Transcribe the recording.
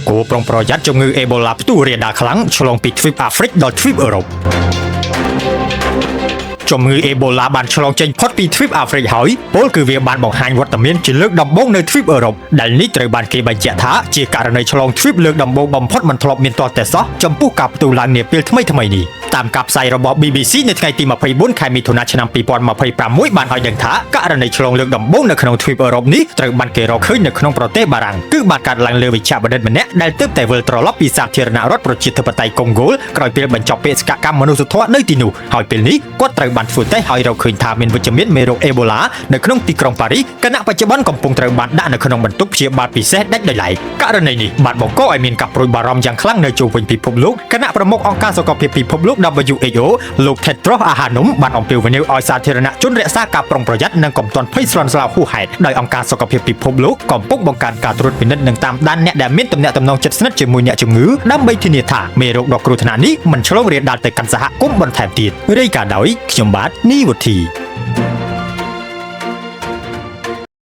គួរប្រុងប្រយ័ត្នជំងឺអេបូឡាផ្ទុះរាលដាលខ្លាំងឆ្លងពីទ្វីបអាហ្វ្រិកដល់ទ្វីបអឺរ៉ុបជំងឺអេបូឡាបានឆ្លងចេញផុតពីទ្វីបអាហ្វ្រិកហើយពលគឺវាបានបង្ហាញវត្តមានជាលើកដំបូងនៅទ្វីបអឺរ៉ុបដែលនេះត្រូវបានគេបញ្ជាក់ថាជាករណីឆ្លងទ្វីបលើកដំបូងបំផុតមិនធ្លាប់មានទាល់តែសោះចំពោះការផ្ទុះឡើងនាពេលថ្មីៗនេះតាមការផ្សាយរបស់ BBC នៅថ្ងៃទី24ខែមិថុនាឆ្នាំ2026បានឲ្យដឹងថាករណីឆ្លងលើកដំបូងនៅក្នុងទ្វីបអឺរ៉ុបនេះត្រូវបានគេរកឃើញនៅក្នុងប្រទេសបារាំងគឺបានកើតឡើងលើវេជ្ជបណ្ឌិតម្នាក់ដែលទើបតែវិលត្រឡប់ពីសាធារណរដ្ឋប្រជាធិបតេយ្យកុងហ្គោលក្រោយពេលបញ្ចប់បេសកកម្មមនុស្សធម៌នៅទីនោះហើយពេលនេះគាត់ត្រូវបានធ្វើតេស្តហើយរកឃើញថាមានវិជ្ជមានមេរោគអេបូឡានៅក្នុងទីក្រុងប៉ារីសគណៈបច្ចុប្បន្នកំពុងត្រូវបានដាក់នៅក្នុងបន្ទប់ព្យាបាលពិសេសដាច់ដោយឡែកករណីនេះបានបង្កឲ្យមានការព្រួយបារម្ភយ៉ាងខ្លាំងនៅជុំវិញពិភពលោកគណៈប្រមុខអង្គការសុខភាពពិភពលោក WHO លោក Tedros Adhanom បានអំពាវនាវឲ្យសាធារណជនរក្សាការប្រុងប្រយ័ត្ននិងកុំទាន់ភ័យស្លន់ស្លោហួសហេតុដោយអង្គការសុខភាពពិភពលោកកំពុងបង្កើនការត្រួតពិនិត្យនិងតាមដានអ្នកដែលមានទំនាក់ទំនងជិតស្និទ្ធជាមួយអ្នកជំងឺដើម្បីធានាថាមេរោគដ៏គ្រោះថ្នាក់នេះមិនឆ្លងរាលដាលទៅកាន់សហគមន៍បន្ថែមទៀតរាយការណ៍ដោយខ្ញុំបាទនីវុធី។